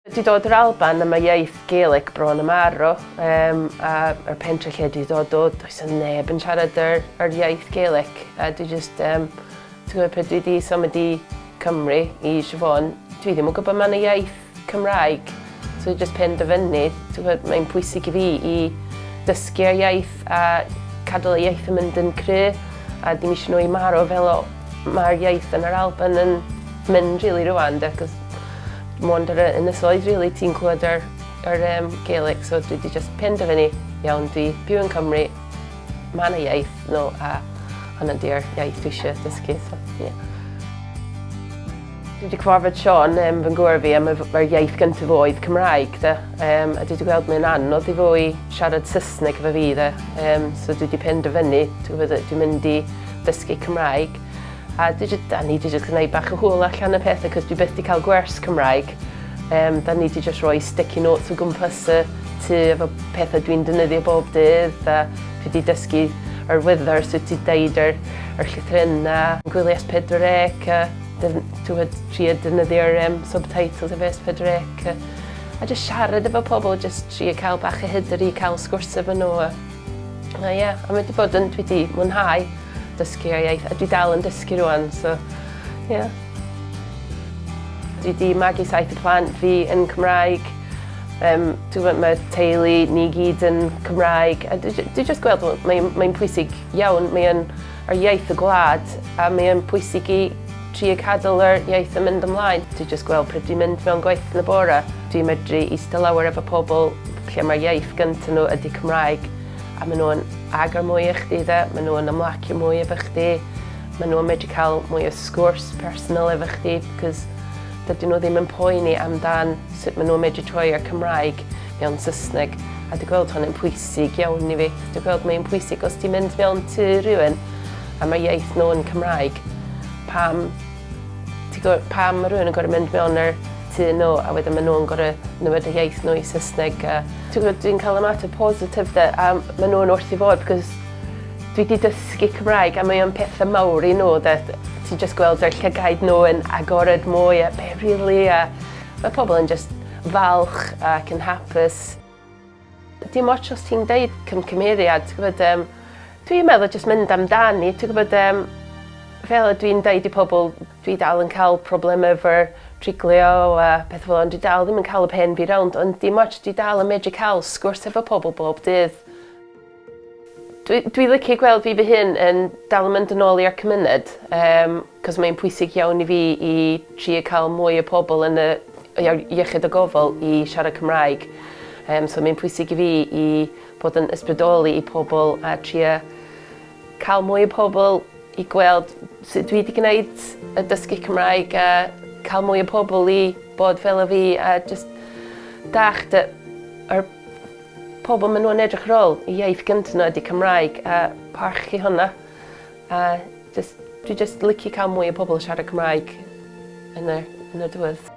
Dwi dod o'r Alban a mae iaith Gaelic bron yn marw, um, a yr pentre lle dwi dod o, does yna neb yn siarad yr, yr iaith Gaelic. A dwi just, um, ti'n gwybod, pryd dwi wedi symud i Cymru, i Siobhan, dwi ddim yn gwybod mae yna iaith Cymraeg. So dwi just penderfynu, ti'n gwybod, mae'n pwysig i fi i dysgu yr iaith a cadw y iaith yn mynd yn cry, a dim eisiau nhw i marw fel o mae'r iaith yn yr Alban yn mynd rili rŵan de, 'cos mond ar y ynysoedd rili ti'n clywed yr, yr um, Gaelic, so dwi wedi just penderfynu, iawn, dwi byw yn Cymru, mae yna iaith nhw a hwnna di'r iaith dwi eisiau dysgu, so ie. Yeah. Dwi wedi cyfarfod Sean, um, fy ngŵr fi, a mae'r iaith gyntaf fo oedd Cymraeg, de. Um, a dwi wedi gweld mae'n anodd i fo i siarad Saesneg efo fi, de. Um, so dwi wedi penderfynu, dwi'n gwybod, dwi'n mynd i dysgu Cymraeg. A dwi jyst, da ni 'di jyst gwneud bach o hwyl allan y peth, achos dwi byth 'di cael gwers Cymraeg. Um, da ni 'di jyst rhoi sticky notes o gwmpas y tŷ efo pethau dwi'n defnyddio bob dydd, a dwi 'di dysgu yr wyddor sut i deud yr, yr llythrennau, gwylio S4C, a dwi'n trio defnyddio'r um, subtitles efo S4C, a, a jyst siarad efo pobl, jyst trio cael bach o hyder i cael sgwrs efo nhw. A, a, yeah, a mae wedi bod yn, dwi wedi mwynhau dysgu yr iaith, a dwi dal yn dysgu rwan, so, yeah. Dwi wedi magu saith o plant fi yn Cymraeg, um, dwi'n gwybod mae teulu ni gyd yn Cymraeg, a dwi, dwi just gweld mae'n mae pwysig iawn, mae'n yr iaith y gwlad, a mae'n pwysig i trio cadw yr iaith yn mynd ymlaen. Dwi just gweld pryd dwi'n mynd mewn gwaith yn y bore, dwi'n medru eistedd lawr efo pobl lle mae'r iaith gyntaf nhw ydy Cymraeg, a maen nhw'n agor mwy i chdi de, maen nhw'n ymlacio mwy efo chdi, maen nhw'n medru cael mwy o sgwrs personal efo chdi, because dydyn nhw ddim yn poeni amdan sut maen nhw'n medru troi ar Cymraeg mewn Saesneg. A dwi'n gweld hwn yn pwysig iawn i fi. Dwi'n gweld mae'n pwysig os ti'n mynd mewn tŷ rhywun a mae iaith nhw yn Cymraeg, pam Ti'n gwybod, pam mae rhywun yn gorfod mynd mewn yr tŷ nhw a wedyn maen nhw'n gorfod newid y iaith nhw i Saesneg a ti'n gwybod, dwi'n cael ymateb positif de a maen nhw'n wrth i fod because dwi wedi dysgu Cymraeg a mae o'n pethau mawr i nhw de. Ti'n just gweld yr llygaid nhw yn agored mwy a be really a mae pobl yn just falch ac yn hapus. Dim ots os ti'n deud cymgymeriad, ti'n gwybod, um, dwi'n meddwl jyst mynd amdani, ti'n gwybod, um, fel y dwi'n deud i pobl, dwi dal yn cael problemau efo'r triglio a pethau fel ond dwi dal ddim yn cael y pen fi rownd, ond dim ots, dwi dal yn medru cael sgwrs efo pobl bob dydd. Dwi, dwi licio gweld fi fy hun yn dal yn mynd yn ôl i'r cymuned, um, cos mae'n pwysig iawn i fi i trio cael mwy o pobl yn y iechyd o gofal i siarad Cymraeg. Um, so mae'n pwysig i fi i bod yn ysbrydoli i pobl a trio cael mwy o pobl i gweld sut dwi wedi gwneud y dysgu Cymraeg a cael mwy o pobl i bod fel y fi a just dallt y, yr pobl maen nhw'n edrych ar ôl, y iaith gyntaf nhw ydy Cymraeg a parchu hwnna. A just, dwi just licio cael mwy o pobl siarad Cymraeg yn y, yn y diwedd.